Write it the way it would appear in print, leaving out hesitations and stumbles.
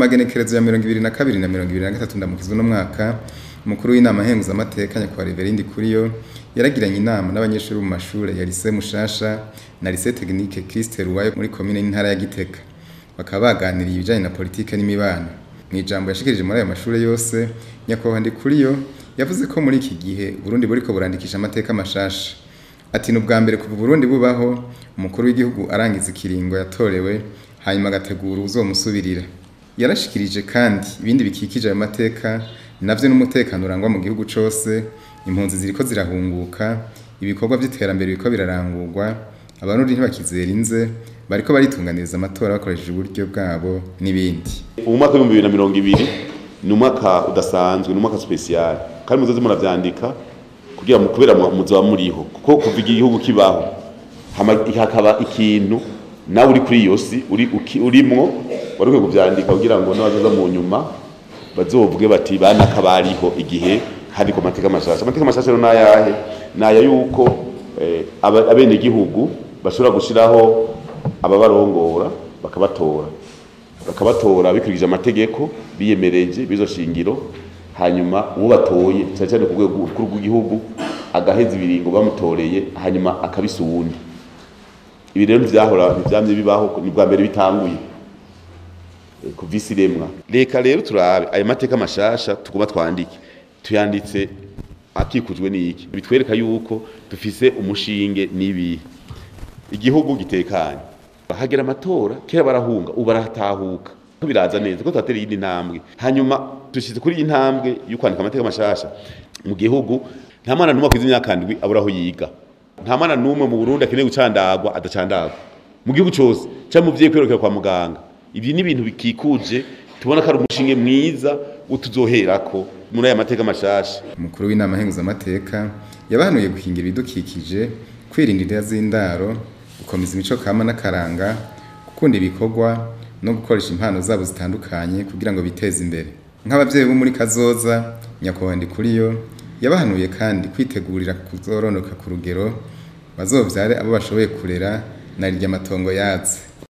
Magenekerezo ya 2022 na 2023 Ndamukiza uno mwaka, umukuru w'inama nkenguzamateka nyakubahwa Reverend Ndikuriyo yaragiranye inama n'abanyeshuri bo mu mashure ya Lycée Mushasha na Lycée Technique Christ Roi muri komine n'intara ya Gitega. Bakaba baganiriye ibijanye na politike n'imibano. Mw'ijambo yashikirije muri ayo mashure yose, nyakubahwa Ndikuriyo yavuze ko muri iki gihe Burundi buriko burandikisha amateka mashasha. Ati: "Ni ubwa mbere kuva Burundi bubaho, umukuru w'igihugu arangiza ikiringo yatorewe, hanyuma agategura uwuzomusubirira." Yarashikirije kandi ibindi bikikije ayo mateka navyo n'umutekano urangwa mu gihugu cose, impunzi ziriko zirahunguka, ibikorwa vy'iterambere biriko birarangurwa, Abarundi ntibakizera inze, bariko baritunganiriza amatora bakoresheje uburyo bwabo n'ibindi. Umwaka w'2020 ni umwaka udasanzwe, ni umwaka spécial, kandi muzoze muravyandika kugira mu kubera muzoba muriho, kuko kuva igihugu kibaho hama hakaba ikintu nawe uri kuri iyo si uri urimwo, wari ukwiye kuvyandika kugira ngo n'abazoza mu nyuma bazovuge bati: "Banaka bariho igihe hariko amateka mashasha." Amateka mashasha rero nayahe? Naya yuko abenegihugu bashobora gushiraho ababarongora, bakabatora bikurikije amategeko biyemereje bizo shingiro, hanyuma uwo batoye, cyane cyane ku rwego rukuru rw'igihugu, agaheza ibiringo bamutoreye, hanyuma akabisa uwundi. Ibi rero ntivyahora, ntivyamye bibaho, ni bwa mbere bitanguye kuva isi iremwa. Reka rero turabe ayo mateka mashasha tuguma twandike, tuyanditse akikujwe n'iki bitwereka yuko dufise umushinge n'ibihe igihugu gitekanye. Hagera amatora, kera barahunga, ubu baratahuka, biraza neza ko twatera iyindi ntambwe. Hanyuma dushyize kuri iyi ntambwe yo kwandika amateka mashasha mu gihugu, nta mwana n'umwe akwiza imyaka 7 abura aho yiga, nta mwana n'umwe mu Burundi akeneye gucandagwa adacandagwa mu gihugu cose, cyangwa umuvyeyi kwiyorokera kwa muganga. Ibi ni ibintu bikikuje tubona ko ari umushinge mwiza utuzoherako muri aya mateka mashasha. Umukuru w'inama nkenguzamateka yabahanuye gukingira ibidukikije, kwirinda inda z'indaro, gukomeza imico kama n'akaranga, gukunda ibikorwa no gukoresha impano zabo zitandukanye kugira ngo biteze imbere nk'abavyeyi bo muri kazoza. Nyakubahwa Ndikuriyo yabahanuye kandi kwitegurira kuzoronoka ku rugero, bazovyare abo bashoboye kurera narirya amatongo yaze.